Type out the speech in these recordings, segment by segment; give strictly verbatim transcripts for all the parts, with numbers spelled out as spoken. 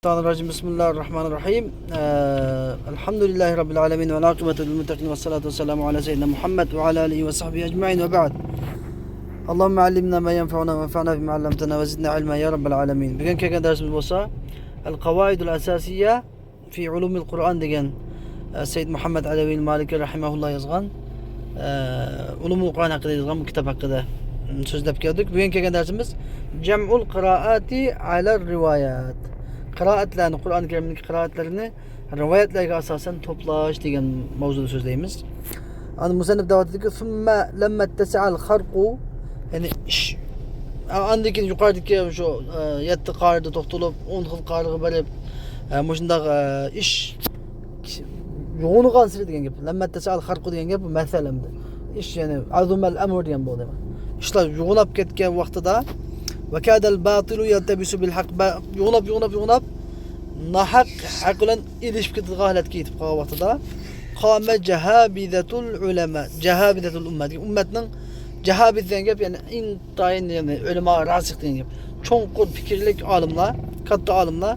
الشيطان الرجيم. بسم الله الرحمن الرحيم. آه، الحمد لله رب العالمين، والعاقبة للمتقين، والصلاة والسلام على سيدنا محمد وعلى آله وصحبه أجمعين، وبعد. اللهم علمنا ما ينفعنا، وانفعنا بما علمتنا، وزدنا علما يا رب العالمين. بۈگۈن كەلگەن دەرسىمىز بولسا، القواعد الأساسية في علوم القرآن دېگەن، ئە، سەيد مۇھەممەد ئەلەۋىل مالىكى رەھىمەھۇللا يازغان، ئە، ئۇلۇمۇل قۇرئان ھەققىدە يازغان بۇ كىتاب ھەققىدە، م، سۆزلەپ كەلدۇق. بۈگۈن كەلگەن دەرسىمىز جەمئۇل قىرائاتى ئەلەر رىۋايەت. قىرائەتلەرنى، قۇرئان كەرىمدىكى قىرائەتلەرنى رىۋايەتلەرگە ئاساسەن توپلاش دېگەن ماۋزۇدا سۆزلەيمىز. ئاندىن مۇسەننىپ دەۋاتىدۇكى، ثم لما اتسع الخرق، يەنى ئىش، ئا-، ئاندىن كېيىن يۇقىرىدىكى شۇ، ئە، يەتتە قارىدا توختىلىپ، ئون خىل قارىغا بېرىپ، ئە، مۇشۇنداق، ئە، ئىش يوغىنىغانسېرى دېگەن گەپ. لما اتسع الخرق دېگەن گەپ بۇ مەسەل ئەمدى. ئىش، يەنى عظم الأمر دېگەن بولدى. ئىشلار يوغىناپ كەتكەن ۋاقتىدا، وكاد الباطل يلتبس بالحق، با-، يوغىناپ، يوغىناپ، يوغىناپ، ناھەق ھەق بىلەن ئېلىشىپ كېتىدىغان ھالەتكە يېتىپ قالغان ۋاقتىدا، قام جهابذة العلماء، جهابذة الأمة دېگەن ئۈممەتنىڭ، جهابذة دېگەن گەپ، يەنى ئىنتايىن، يەنى ئۆلىما راسىخ دېگەن گەپ. چوڭقۇر پىكىرلىك ئالىملار، كاتتا ئالىملار،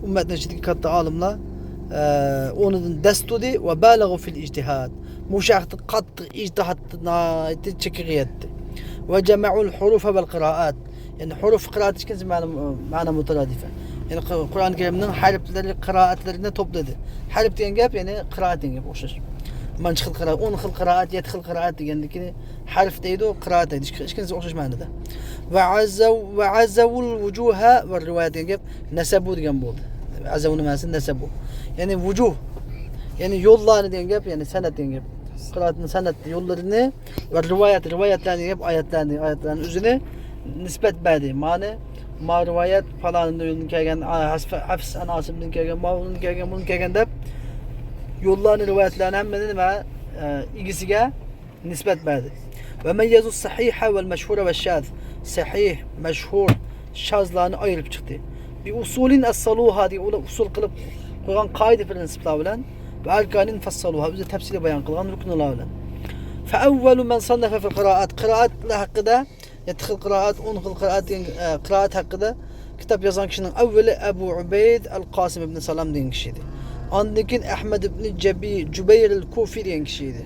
ئۈممەتنىڭ ئىچىدىكى كاتتا ئالىملار، ئە، ئۇنىڭدىن دەس تۇردى، وبالغوا في الاجتهاد. مۇشۇ ھەقتە قاتتىق ئىجتىھادتا ناھايىتى چېكىگە يەتتى. وجمعوا الحروف والقراءات. يەنى ھۇرۇف قىرائەت ئىككىنچى مەنە، مەنە مۇتارادىفە. يەنى قۇ-، قۇرئان كەرىمنىڭ ھەرپلىرى، قىرائەتلىرىنى توپلىدى. ھەرپ دېگەن گەپ، يەنى قىرائەت دېگەن گەپ ئوخشاش. مانچە خىل قىرائەت، ئون خىل قىرائەت، يەتتە خىل قىرائەت دېگەندىكىنى ھەرپ دەيدۇ، قىرائەت دەيدۇ. ئىككى-، ئىككىنچىسى ئوخشاش مەنىدە. وعزوا، وعزوا الوجوه والروايات دېگەن گەپ نەسەبۇ دېگەن بولدى. ئەزەۋنىڭ مەنىسى نەسەبۇ. يەنى ۋۇجۇھ، يەنى يوللارنى دېگەن گەپ، يەنى سەنەد دېگەن گەپ. قىرائەتنىڭ سەنەد يوللىرىنى ۋە رىۋايەت، رىۋايەتلەرنى دېگەن گەپ، ئايەتلەرنى، ئايەتلەرنى ئۆزىنى نىسبەت بەردى. مانى، ما رىۋايەت پالانىدىن كەلگەن، ئا، ھەس-، ھەفس ئەن ئاسىمدىن كەلگەن، ماۋۇدىن كەلگەن، بۇدىن كەلگەن دەپ يوللارنى، رىۋايەتلەرنى ھەممىنى نېمە، ئە، ئىگىسىگە نىسبەت بەردى. وميزوا الصحيح والمشهور والشاذ. سەھىھ، مەشھۇر، شازلارنى ئايرىپ چىقتى. بأصول أصلوها دېگەن ئۇلار ئۇسۇل قىلىپ قويغان قائىدە پىرىنسىپلار بىلەن، وأركان فصلوها، ئۆزى تەپسىلىي بايان قىلغان رۇكنلار بىلەن. فأول من صنف في القراءات، قىرائەتلەر ھەققىدە، يەتتە خىل قىرائەت، ئون خىل قىرائەت دېگەن، ئە، قىرائەت ھەققىدە كىتاب يازغان كىشىنىڭ ئەۋۋىلى ئەبۇ ئۇبەيد ئەل قاسىم ئىبنى سالام دېگەن كىشى ئىدى. ئاندىن كېيىن ئەھمەد ئىبنى جەبى-، جۇبەير ئەل كۇفى دېگەن كىشى ئىدى.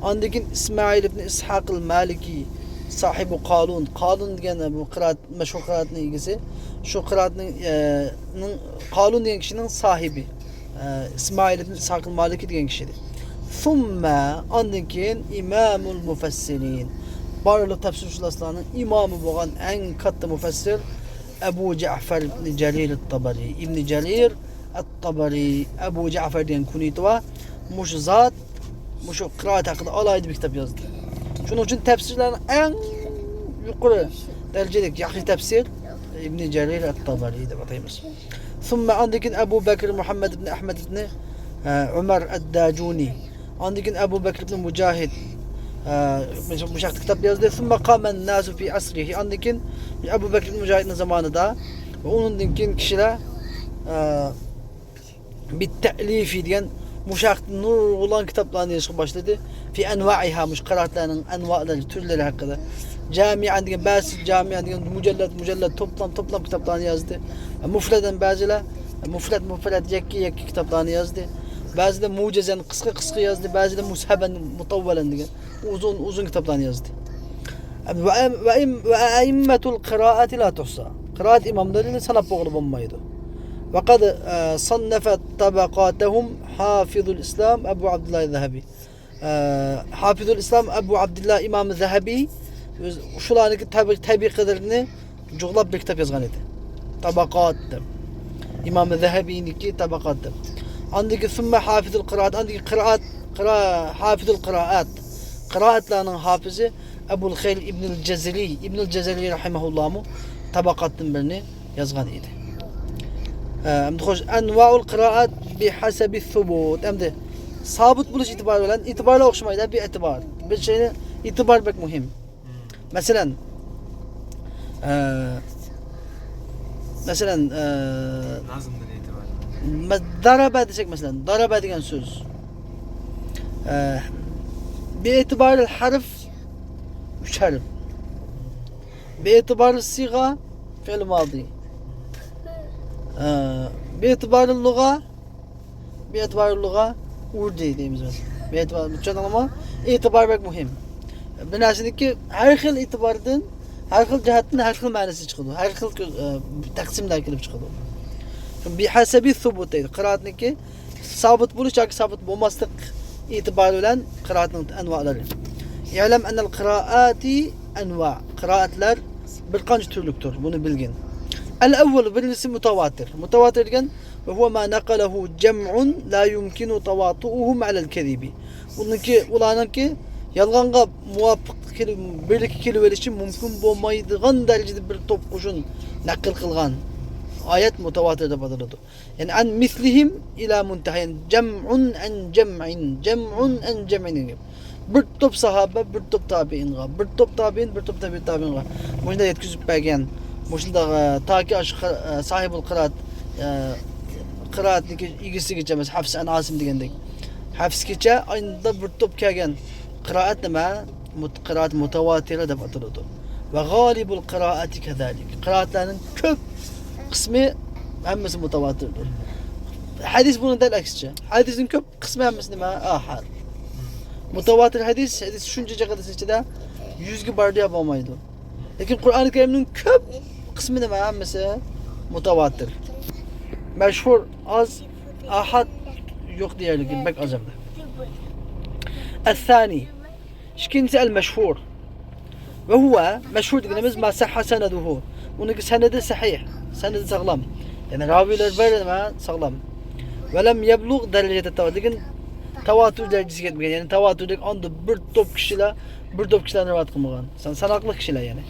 ئاندىن كېيىن ئىسمائىل ئىبنى ئىسھاق ئەل مالىكى، ساھىبۇ قالۇن. قالۇن دېگەن بۇ قىرائەت، مەشھۇر قىرائەتنىڭ ئىگىسى. شۇ قىرائەتنىڭ، ئە، نىڭ، قالۇن دېگەن كىشىنىڭ ساھىبى، ئە، ئىسمائىل ئىبنى ئىسھاق ئەل مالىكى دېگەن كىشى ئىدى. ثم، ئاندىن كېيىن ئىمامۇل مۇفەسسىرىن، بارلىق تەپسىرشۇناسلارنىڭ ئىمامى بولغان ئەڭ كاتتا مۇفەسسىر ئەبۇ جەئفەر ئىبنى جەرىر ئەت-تەبەرى، ئىبنى جەرىر ئەت-تەبەرى، ئەبۇ جەئفەر دېگەن كۇنيىتى بار. مۇشۇ زات مۇشۇ قىرائەت ھەققىدە ئالاھىدە بىر كىتاب يازدى. شۇنىڭ ئۈچۈن تەپسىرلەرنىڭ ئەڭ يۇقىرى دەرىجىلىك ياخشى تەپسىر ئىبنى جەرىر ئەت-تەبەرى دەپ ئاتايمىز. ثم، ئاندىن كېيىن ئەبۇ بەكرى مۇھەممەد ئىبنى ئەھمەد ئىبنى، ئە، ئۆمەر ئەد-داجۇنى. ئاندىن كېيىن ئەبۇ بەكرى ئىبنى مۇجاھىد، ئە، مۇشۇ، مۇشۇ ھەقتە كىتاب يازدى. ثم قام الناس في عصره. ئاندىن كېيىن ئەبۇ بەكرى ئىبنى مۇجاھىدنىڭ زامانىدا ۋە ئۇنىڭدىن كېيىن كىشىلەر، ئە، بالتأليف دېگەن مۇشۇ ھەقتە نۇرغۇنلىغان كىتابلارنى يېزىشقا باشلىدى. في أنواعها، مۇشۇ قىرائەتلەرنىڭ ئەنۋالىرى، تۈرلىرى ھەققىدە. جامعا دېگەن، بەزى جامعا دېگەن مۇجەللەت، مۇجەللەت، توپلام، توپلام كىتابلارنى يازدى. مۇفرەدەن بەزىلەر، مۇفرەت، مۇفرەت، يەككە، يەككە كىتابلارنى يازدى. بەزىلەر مۇجەزەن، قىسقا، قىسقا يازدى. بەزىلەر مۇسھەبەن، مۇتەۋۋەلەن دېگەن ئۇزۇن، ئۇزۇن كىتابلارنى يازدى. ۋە، ۋە، ۋە ئەئىممەتۇل قىرائەتى لا تۇھسا. قىرائەت ئىماملىرىنى ساناپ بولغىلى بولمايدۇ. ۋە قەد، ئە، صەننەفە تەبەقاتەھۇم ھافىزۇل ئىسلام ئەبۇ ئابدۇللا زەھەبى. ئە، ھافىزۇل ئىسلام ئەبۇ ئابدۇللا ئىمام زەھەبى ئۆز-، شۇلارنىڭكى تەبىق-، تەبىقىلىرىنى جۇغلاپ بىر كىتاب يازغان ئىدى. تاباقات دەپ. ئىمام زەھەبىنىڭكى تاباقات دەپ. ئاندىن كېيىن ثم حافظ القراءات، ئاندىن كېيىن قىرائەت، قىرا-، ھافىزۇل قىرائەت. قىرائەتلەرنىڭ ھافىزى ئەبۇل خەير ئىبنىل جەزىرى، ئىبنىل جەزىرى رەھىمەھۇللاھمۇ تاباقاتتىن بىرنى يازغان ئىدى. ئە، ئەمدى خوش، ئەنۋائۇل قىرائەت بىھەسەبى سۇبۇت. ئەمدى سابىت بولۇش ئېتىبارى بىلەن ئېتىبارلار ئوخشىمايدۇ، بىر ئېتىبار. بىر شەينى ئېتىبار بەك مۇھىم. مەسىلەن، ئە، مەسىلەن، ئە، نازىمدىن ئېتىبار. مە-، دارابە دېسەك، مەسىلەن، دارابە دېگەن سۆز. ئە، بىئېتىبارىل ھەرف، ئۈچ ھەرپ. بىئېتىبارىل سىغا، فېئىل مادى. ئە، باعتبار اللغة، باعتبار اللغة ۋۇردى دەيمىز بىز. باعتبار، چۈشەندىڭلارمۇ؟ ئېتىبار بەك مۇھىم. بىر نەرسىنىڭكى ھەر خىل ئېتىباردىن، ھەر خىل جەھەتتىن ھەر خىل مەنىسى چىقىدۇ. ھەر خىل كۆز-، ئە، تەقسىملەر كېلىپ چىقىدۇ. بىھەسەبى سۇبۇت دەيدۇ. قىرائەتنىڭكى سابىت بولۇش ياكى سابىت بولماسلىق ئېتىبارى بىلەن قىرائەتنىڭ ئەنۋالىرى. ئەلەم ئەنەل قىرائەتى ئەنۋا. قىرائەتلەر بىر قانچە تۈرلۈكتۇر. بۇنى بىلگىن. ئەل ئەۋۋەل، بىرىنچىسى مۇتەۋاتىر. مۇتەۋاتىر دېگەن، ۋە ھۇۋە ما نەقەلەھۇ جەمئۇن لا يۇمكىنۇ تەۋاتۇئۇھۇم ئەلەل كەزىبى. ئۇنىڭكى، ئۇلارنىڭكى يالغانغا مۇۋاپىق كېلىپ، بىرلىككە كېلىۋېلىشى مۇمكىن بولمايدىغان دەرىجىدە بىر توپ قوشۇن نەقىل قىلغان ئايەت مۇتەۋاتىر دەپ ئاتىلىدۇ. يەنى، ئەن مىسلىھىم ئىلا مۇنتەھا. يەنى، جەمئۇن ئەن جەمئىن، جەمئۇن ئەن جەمئىن دېگەن گەپ. بىر توپ ساھابە، بىر توپ تابىئىنغا، بىر توپ تابىئىن، بىر توپ تابىئىت تابىئىنغا مۇشۇنداق يەتكۈزۈپ بەرگەن، مۇشۇنداق، ئە، تاكى ئاشۇ قىر-، ئە، ساھىبۇل قىرائەت، ئە، قىرائەتنىڭكى ئىگىسىگىچە، مەسىلەن، ھەفس ئەن ئاسىم دېگەندەك. ھەفسكىچە ئاينىدا بىر توپ كەلگەن قىرائەت نېمە؟ مۇت-، قىرائەت مۇتەۋاتىرە دەپ ئاتىلىدۇ. ۋە غالىبۇل قىرائەتى كەزالىك. قىرائەتلەرنىڭ كۆپ قىسمى ھەممىسى مۇتەۋاتىردۇر. ھەدىس بۇنىڭ دەل ئەكسىچە. ھەدىسنىڭ كۆپ قىسمى ھەممىسى نېمە؟ ئاھاد. مۇتەۋاتىر ھەدىس، ھەدىس شۇنچە جىق ھەدىسنىڭ ئىچىدە يۈزگە بارىدۇ يا بولمايدۇ. لېكىن قۇرئانى كەرىمنىڭ كۆپ قىسمى نېمە؟ ھەممىسى مۇتەۋاتىر. مەشھۇر ئاز، ئاھاد يوق دېيەرلىك، بەك ئاز ھەمدە. ئەسسانى. ئىككىنچىسى ئەل مەشھۇر. ۋە ھۇۋە، مەشھۇر دېگىنىمىز ما سەھھە سەنەدۇھۇ. ئۇنىڭكى سەنىدى سەھىھ، سەنىدى ساغلام. يەنى راۋىيلار بار نېمە؟ ساغلام. ۋە لەم يەبلۇغ دەرىجەتە تەۋاتۇر. لېكىن تەۋاتۇر دەرىجىسىگە يەتمىگەن. يەنى تەۋاتۇردەك ئاندا بىر توپ كىشىلەر، بىر توپ كىشىلەر رىۋايەت قىلمىغان. سان-، ساناقلىق كىشىلەر يەنى.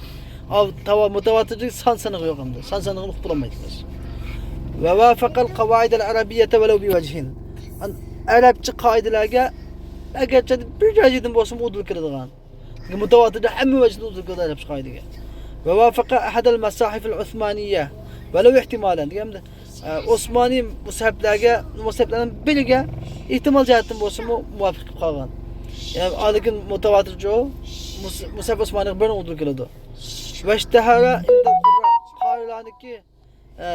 ئاۋ، تاۋا-، مۇتەۋاتىردىن سان سانىغى يوق ئەمدى. سان سانىغىنى ئۇقۇپ بولالمايدۇ بىز. ۋە ۋافەقەل قەۋائىدەل ئەرەبىييەتە ۋەلەۋ بىۋەجھىن. ئەن-، ئەرەبچە قائىدىلەرگە ئەگەرچە بىر جايدىن بولسىمۇ ئۇدۇل كېلىدىغان. مۇتەۋاتىردە ھەممە ۋەجىدىن ئۇدۇل كېلىدۇ ئەرەبچە قائىدىگە. ۋە ۋافەقە ئەھەدەل مەساھىفىل ئۇسمانىييە ۋەلەۋ ئېھتىمالەن دېگەندە، ئە، ئوسمانىي مۇسھەپلەرگە، مۇسھەپلەرنىڭ بىرىگە ئېھتىمال جەھەتتىن بولسىمۇ مۇۋاپىق كېلىپ قالغان. يەنى، لېكىن مۇتەۋاتىرچۇ، مۇس-، مۇسھەپ ئوسمانىيغا بىرنى ئۇدۇل كېلىدۇ. ۋەشتەھەرە ئىندەل قۇررا، قارىلارنىڭكى، ئە،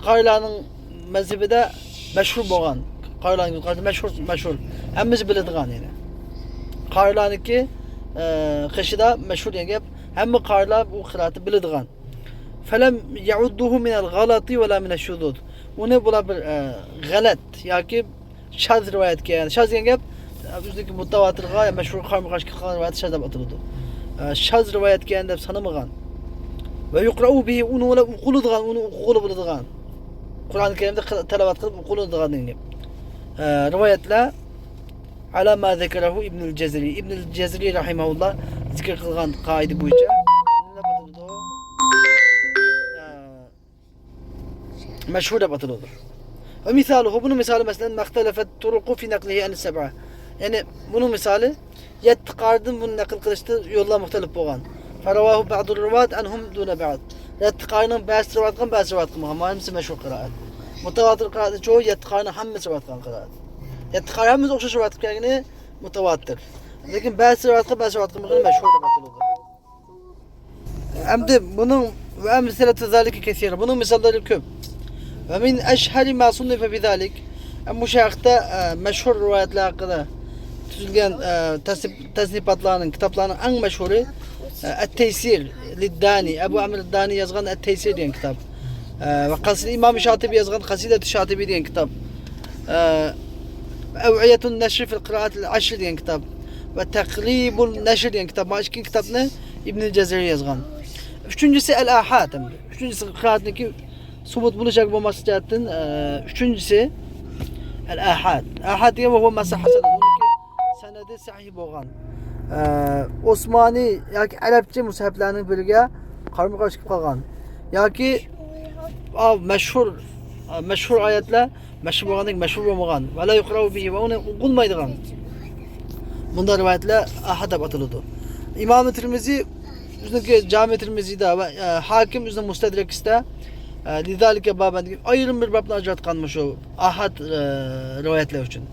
قارىلارنىڭ مەزھىپىدە مەشھۇر بولغان. قارىلارنىڭ يۇقىرىدا مەشھۇر، مەشھۇر. ھەممىسى بىلىدىغان يەنى. قارىلارنىڭكى، ئە، قېشىدا مەشھۇر دېگەن گەپ. ھەممە قارىلار بۇ قىرائەتنى بىلىدىغان. فەلەم يەئۇددۇھۇ مىنەل غەلەتى ۋەلا مىنەش شۇزۇز. ئۇنى بۇلار بىر، ئە، غەلەت ياكى شاز رىۋايەتكە، شاز دېگەن گەپ، ئۆزىنىڭكى مۇتەۋاتىرغا يا مەشھۇر قارىمۇ قارشى كەلگەن رىۋايەت شاز دەپ ئاتىلىدۇ. ئە، شاز رىۋايەتكەن دەپ سانىمىغان. ۋە يۇقرەئۇ بىھى، ئۇنىڭ بىلەن ئوقۇلىدىغان، ئۇنى ئوقۇغىلى بولىدىغان. قۇرئان كەرىمدە قىل-، تىلاۋەت قىلىپ ئوقۇلىدىغان دېگەن گەپ. ئە، رىۋايەتلەر ئەلا ما زەكەرەھۇ ئىبنۇل جەزرى. ئىبنۇل جەزرى رەھىمەھۇللا زىكىر قىلغان قائىدە بويىچە نېمە دەپ ئاتىلىدۇ؟ ئە، مەشھۇر دەپ ئاتىلىدۇ. ۋە مىسالۇھۇ، بۇنىڭ مىسالى، مەسىلەن، مەختەلەفەت تۇرۇقۇ فى نەقلىھى ئەن سەبئە. يەنى، بۇنىڭ مىسالى، يەتتە قارىدىن بۇنى نەقىل قىلىشتا يوللار مۇختەلىپ بولغان. فەرەۋاھۇ بەئدۇر رۇۋات ئەنھۇم دۇنە بەئد. يەتتە قارىنىڭ بەزىسى رىۋايەت قىلغان، بەزىسى رىۋايەت قىلمىغان. مانا ھەممىسى مەشھۇر قىرائەت. مۇتەۋاتىر قىرائەتنىڭ چوڭى يەتتە قارىنىڭ ھەممىسى رىۋايەت قىلغان قىرائەت. يەتتە قارى ھەممىسى ئوخشاش رىۋايەت قىلىپ كەلگىنى مۇتەۋاتىر. لېكىن بەزىسى رىۋايەت قىلىپ، بەزىسى رىۋايەت قىلمىغىنى مەشھۇر دەپ ئاتىلىدۇ. ئەمدى بۇنىڭ، ۋە ئەمسىلەتۇ زالىكە كەسىرە. بۇنىڭ مىساللىرى كۆپ. ۋە مىن ئەشھەرى ما سۇننىفە فى زالىك. ئە، مۇشۇ ھەقتە، ئە، مەشھۇر رىۋايەتلەر ھەققىدە تۈزۈلگەن، ئە، تەسنىپ-، تەسنىپاتلارنىڭ، كىتابلارنىڭ ئەڭ مەشھۇرى، ئە، ئەت-تەيسىر لىددانى. ئەبۇ ئەمر دانى يازغان ئەت-تەيسىر دېگەن كىتاب. ئە، ۋە قەسىدە ئىمام شاتىبى يازغان قەسىدەتۇ شاتىبى دېگەن كىتاب. ئە، ئەۋئىيەتۇن نەشر فىل قىرائەتىل ئەشر دېگەن كىتاب. ۋە تەقرىبۇن نەشر دېگەن كىتاب. مانا ئىككى كىتابنى ئىبنى جەزىرى يازغان. ئۈچىنچىسى ئەل ئاھاد ئەمدى. ئۈچىنچىسى قىرائەتنىڭكى سۇبۇت بولۇش ياكى بولماسلىق جەھەتتىن، ئە، ئۈچىنچىسى ئەل ئاھاد. ئاھاد دېگەن ۋە ھۇۋە ما سەھھە سەنەدۇ. ئۇنىڭكى سەنەدى سەھىھ بولغان. ئە، ئوسمانىي ياكى ئەرەبچە مۇسھەپلەرنىڭ بىرىگە قارىمۇ قارشى كېلىپ قالغان. ياكى، ئا، مەشھۇر، ئا، مەشھۇر ئايەتلەر مەشھۇر بولغاندەك مەشھۇر بولمىغان. ۋە لا يۇقرەئۇ بىھى، ۋە ئۇنى ئوقۇلمايدىغان. بۇنداق رىۋايەتلەر ئاھاد دەپ ئاتىلىدۇ. ئىمام تىرمىزى ئۆزىنىڭكى جامى تىرمىزىدا ۋە، ئە، ھاكىم ئۆزىنىڭ مۇستەدرەكىسىدە، ئە، لىزالىكە بابەن دېگەن ئايرىم بىر بابنى ئاجراتقان مۇشۇ ئاھاد، ئە، رىۋايەتلەر ئۈچۈن.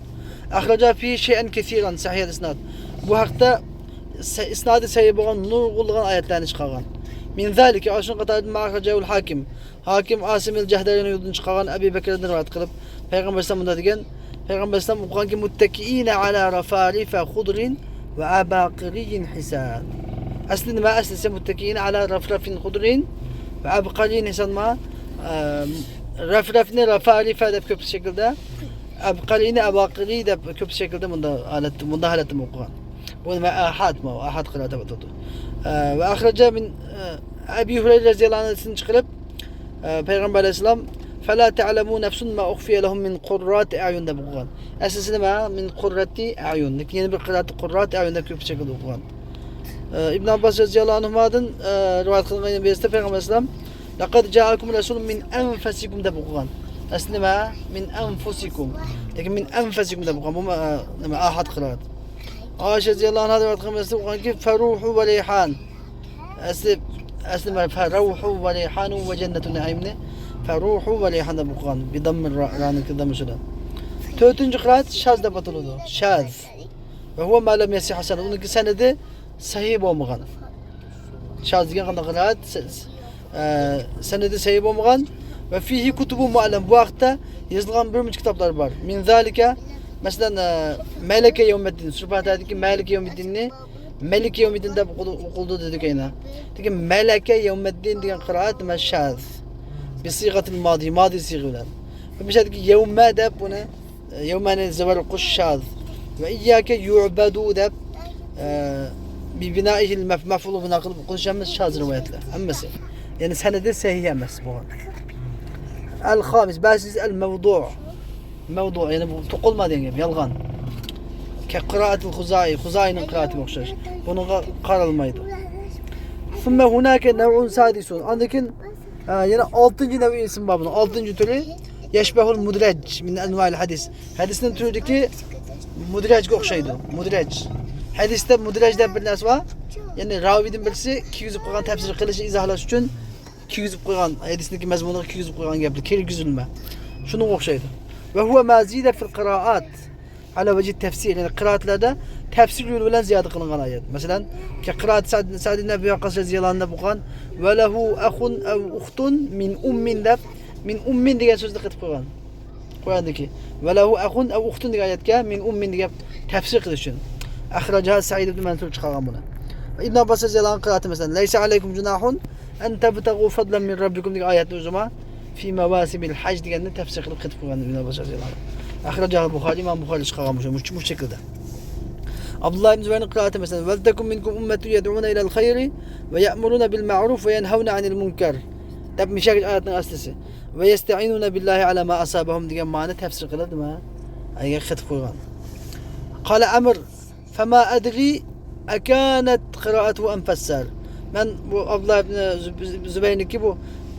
ئەخرەجە فىھى شەيئەن كەسىرەن سەھىھەل ئىسناد. بۇ ھەقتە سە-، ئىسنادى سەھىھ بولغان نۇرغۇنلىغان ئايەتلەرنى چىقارغان. من ذلك، ئاشۇنىڭ قاتارىدىن ما أخرجه الحاكم. ھاكىم ئاسىم ئەل جەھدەرىنىڭ يولىدىن چىقارغان ئەبى بەكرىدىن رىۋايەت قىلىپ، پەيغەمبەر ئەلەيھىسسالام مۇنداق دېگەن، پەيغەمبەر ئەلەيھىسسالام ئوقۇغانكى، متكئين على رفارف خضر وعبقري حسان. ئەسلى نېمە؟ ئەسلىسى متكئين على رفرف خضر وعبقري حسان ما؟ ئەم، رەفرەفنى رەفارىفە دەپ كۆپ شەكىلدە، ئەبقەرىنى ئەباقىرى دەپ كۆپ شەكىلدە مۇنداق ھالەتتە، مۇنداق ھالەتتە ئوقۇغان. بۇ نېمە؟ ئاھاد، ماۋۇ ئاھاد قىرائەت دەپ ئاتىلىدۇ. ئە، ۋە ئەخرەجە مىن، ئە، ئەبى ھۇرەيرە رەزىيەللاھۇ ئەنھۇدىن چىقىرىپ، ئە، پەيغەمبەر ئەلەيھىسسالام، فلا تعلم نفس ما أخفي لهم من قرة أعين دەپ ئوقۇغان. ئەسلىسى نېمە؟ من قرة أعين. لېكىن يەنە بىر قىرائەتتە قرة أعين دەپ كۆپ شەكىلدە ئوقۇغان. ئە، ئىبن ئابباس رەزىيەللاھۇ ئەنھۇمادىن، ئە، رىۋايەت قىلىنغان يەنە بىرسىدە پەيغەمبەر ئەلەيھىسسالام، لقد جاءكم رسول من أنفسكم دەپ ئوقۇغان. ئەسلى نېمە؟ من أنفسكم. لېكىن من أنفسكم دەپ ئوقۇغان. بۇمۇ، ئە، نېمە؟ ئاھاد قىرائەت. ئائىشە رەزىيەللاھۇ ئەنھا رىۋايەت قىلغان بىرسىدە ئوقۇغانكى، فروح وريحان. ئەسلى، ئەسلى مانا فروح وريحان وجنة نعيمنى فروح وريحان دەپ ئوقۇغان. بضم الراء، رانىڭكى دەممىسى بىلەن. تۆتىنچى قىرائەت شاز دەپ ئاتىلىدۇ. شاز. وهو ما لم يصح سند. ئۇنىڭكى سەنىدى سەھىھ بولمىغان. شاز دېگەن قانداق قىرائەت؟ سە-، سە-، ئە، سەنىدى سەھىھ بولمىغان. وفيه كتب معلمة. بۇ ھەقتە يېزىلغان بىر مۇنچە كىتابلار بار. من ذلك، مەسىلەن، ئە، مەلەكە يەۋمىددىن، سۈرە پاتىھەدىكى مەلىكە يەۋمىددىننى مەلىكە يەۋمىددىن دەپ ئوقۇلدى، ئوقۇلدى دېدۇق ئەينە. لېكىن مەلەكە يەۋمىددىن دېگەن قىرائەت نېمە؟ شاز. بصيغة الماضي، ماضى سىيغە بىلەن. بۇ يەردىكى يەۋمە دەپ بۇنى، ئە، يەۋمەنى زەبەر قوش شاز. وإياك يعبد دەپ، ئە، ببنائه المف-، مەفئۇل بىنا قىلىپ ئوقۇلۇش ھەممىسى شاز رىۋايەتلەر، ھەممىسى. يەنى سەنىدى سەھىھ ئەمەس بۇ. الخامس، بەشىنچىسى الموضوع. مەۋدۇ، يەنى بۇ توقۇلما دېگەن گەپ، يالغان. كقراءة الخزاعي، خۇزائىنىڭ قىرائىتىگە ئوخشاش. بۇنىڭغا قارالمايدۇ. ثم هناك نوع سادس. ئاندىن كېيىن، ئە، يەنە ئالتىنچى نەۋئى ئىسىم بار بۇنىڭ. ئالتىنچى تۈرى يشبه المدرج من أنواع الحديث. ھەدىسنىڭ تۈرىدىكى مۇدرەجگە ئوخشايدۇ. مۇدرەج. ھەدىستە مۇدرەج دەپ بىر نەرسە بار. يەنى راۋىدىن بىرسى كىيگۈزۈپ قويغان تەپسىر قىلىش، ئىزاھلاش ئۈچۈن كىيگۈزۈپ قويغان، ھەدىسنىڭكى مەزمۇنىغا كىيگۈزۈپ قويغان گەپلەر، كىرگۈزۈلمە. شۇنىڭغا ئوخشايدۇ. وهو ما زيد في القراءات على وجه التفسير. يەنى قىرائەتلەردە تەپسىر يولى بىلەن زىيادە قىلىنغان ئايەت. مەسىلەن، قىرائەت سەئد، سەئد ئىبن ئەبى ۋەققاس رەزىيەللاھۇ ئەنھۇ دەپ ئوقۇغان، وله أخ أو أخت من أم دەپ، من أم دېگەن سۆزنى قېتىپ قويغان. قۇرئاندىكى ۋەلەھۇ ئەخۇن ئەۋ ئۇختۇن دېگەن ئايەتكە من ئۇممىن دېگەن تەپسىر قىلىش ئۈچۈن. ئەخرەجەھا سەئىد ئىبن مەنسۇر چىقارغان بۇنى. ئىبن ئابباس رەزىيەللاھۇ ئەنھۇ قىرائىتى مەسىلەن، لەيسە ئەلەيكۇم جۇناھۇن ئەن تەبتەغۇ فەدلەن مىن رەببىكۇم دېگەن ئايەتنى ئۆزىما في مواسم الحج دېگەننى تەپسىر قىلىپ قېتىپ قويغان ئىبن ئابباس رەزىيەللاھۇ ئەنھۇ. ئەخرەجەھۇ بۇخارى، ئىمام بۇخارى چىقارغان مۇشۇ، مۇشۇ، مۇشۇ شەكىلدە. ئابدۇللا ئىبن زۇبەيرنىڭ قىرائىتى مەسىلەن، ولتكن منكم أمة يدعون إلى الخير ويأمرون بالمعروف وينهون عن المنكر دەپ مۇشۇ ئايەتنىڭ ئەسلىسى. ويستعينون بالله على ما أصابهم دېگەن مەنىنى تەپسىر قىلىپ نېمە؟ ئەگەر قېتىپ قويغان. قال عمر، فما أدري أكانت قراءته أم فسر. مەن بۇ ئابدۇللا ئىبن زۇ-، زۇبەيرنىڭكى بۇ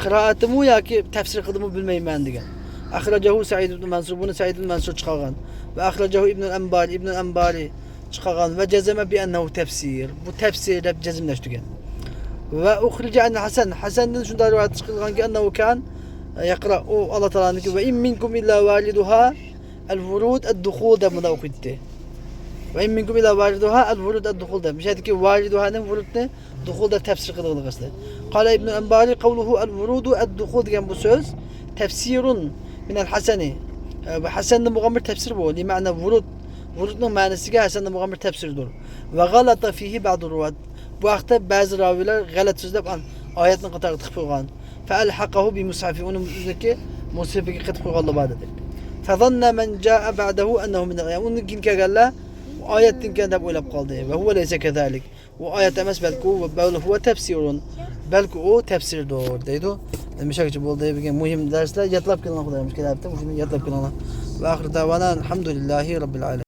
قىرائىتىمۇ ياكى تەپسىر قىلدىمۇ بىلمەيمەن دېگەن. أخرجه سعيد بن منصور، بۇنى سەئىد ئىبن مەنسۇر چىقارغان. وأخرجه ابن الأنباري، ئىبن ئەنبارى چىقارغان. وجزم بأنه تفسير، بۇ تەپسىر دەپ جەزملەشتۈرگەن. وأخرج عن الحسن، ھەسەندىن شۇنداق رىۋايەت چىقىرىلغانكى، أنه كان يقرأ، ئۇ ئاللا تائالانىڭكى، وإن منكم إلا واردها الورود الدخول دەپ مۇنداق ئوقۇيتتى. وإن منكم إلا واردها الورود الدخول دەپ. مۇشۇ يەردىكى ۋارىدۇھانى ۋۇرۇدنى دۇخۇل دەپ تەپسىر قىلغىنى قىلدى. قال ابن الأنباري قوله الورود الدخول دېگەن بۇ سۆز تفسير من الحسن. ئە، بۇ ھەسەندىن بولغان بىر تەپسىر بۇ. لمعنى ورود. ۋۇرۇدنىڭ مەنىسىگە ھەسەندىن بولغان بىر تەپسىردۇر. وغلط فيه بعض الرواة. بۇ ھەقتە بەزى راۋىلەر غەلەت سۆزلەپ، ئان-، ئايەتنىڭ قاتارىغا تىقىپ قويغان. فألحقه بمصحفه، ئۇنى ئۆزىنىڭكى مۇسھەپىگە قېتىپ قويغانلار بار دېدى. فظن من جاء بعده أنه من، يەنى ئۇنىڭدىن كېيىن كەلگەنلەر ئايەتتىن ئىكەن دەپ ئويلاپ قالدى. وهو ليس كذلك. ئۇ ئايەت ئەمەس، بەلكى ئۇ، بل هو تفسير. بەلكى ئۇ تەپسىردۇر دەيدۇ. مۇشۇ بولدى بۈگۈن مۇھىم دەرسلەر، يادلاپ كېلىڭ، خۇدايىم كېلەپتۇ، مۇشۇنى يادلاپ كېلىڭلار. وآخر دعوانا الحمد لله رب العالمين.